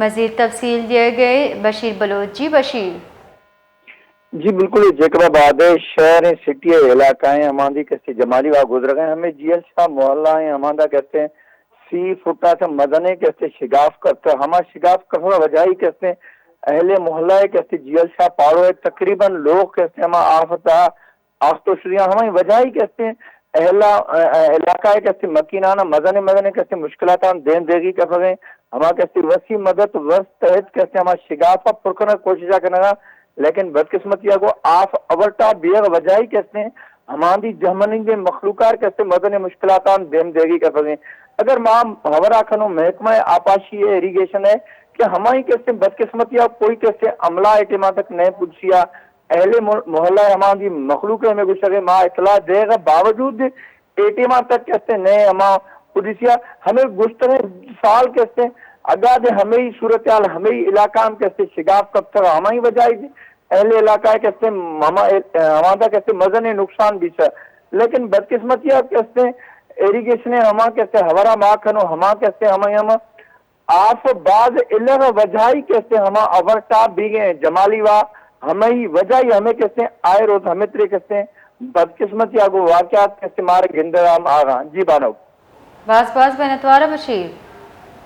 مزید تفصیل دیئے گئے بشیر بلوچ۔ جی بشیر۔ جی بالکل، اے جیکب آباد ءِ شہر ءِ سٹی ءِ علاقہ ءِ ہماں دی کسے جمالی واہ گزرگ ءَ، ہمے جیل شاہ محلہ ءِ ہماں دا کسے سی فٹ ءَ چہ مزنیں کسے شگاف کپتہ، ہما شگاف کپگ ءِ وجہ ای کسے اہل محلہ ءِ کسے جیل شاہ پاڑو ءِ تقریباً لوگ کسے ہما آفت ءَ آختو شریاں، ہمائی وجہ ای کسے اہل علاقہ ءِ کسے مکینان ءَ مزنیں مزنیں کسے مشکلاتاں دیم دیگی کپگ ءَ، ہما کسے وسی مدت وس تحت کسے ہما شگاف ءَ پر کنگ ءِ کوشش ءَ کنگ ءَ، لیکن بدقسمتی ءَ گوں آف اوورٹاپ بیگ ءِ وجہ ای کسے ہماں دی جہمنندیں مخلوقار کسے مزنیں مشکلاتاں دیم دیگی کپگ ءَ۔ اگر ما ہبرا کنوں محکمہ آبپاشی ءِ، ایریگیشن ءِ، کہ ہمائی کسے بدقسمتی ءَ کوئی کسے عملہ اے ٹیما تک نئے پجشی ءَ، اہل مح-، محلہ ءِ ہماں دی مخلوق ءِ ہمے گوشگ ءَ، ما اطلاع دیگ ءِ باوجود اے ٹیما تک کسے نئے ہما پجشی ءَ، ہمے گوشتگیں سال کسے اگاں دے ہمے صورتحال ہمے علاقہ ہم کسے شگاف کپتگ، ہمائی وجہ ای اہل علاقہ ءِ کسے ہما، ہماندا کسے مزنیں نقصان بیثہ، لیکن بدقسمتی ءَ کسے ایریگیشن ءِ ہما کسے ہبرا ما کنوں، ہما کسے ہمائی ہم آف باز الغ وجہ ای کسے ہما اوورٹاپ بیگ ءَ، جمالی واہ، ہمائی وجہ ای ہمے کسے آئے روز ہمے ترے کسے بدقسمتی ءَ گوں واقعات کسے مارا گندگ ءَ ہم آغاں۔ جی بانو۔ باز باز منتوار بشیر۔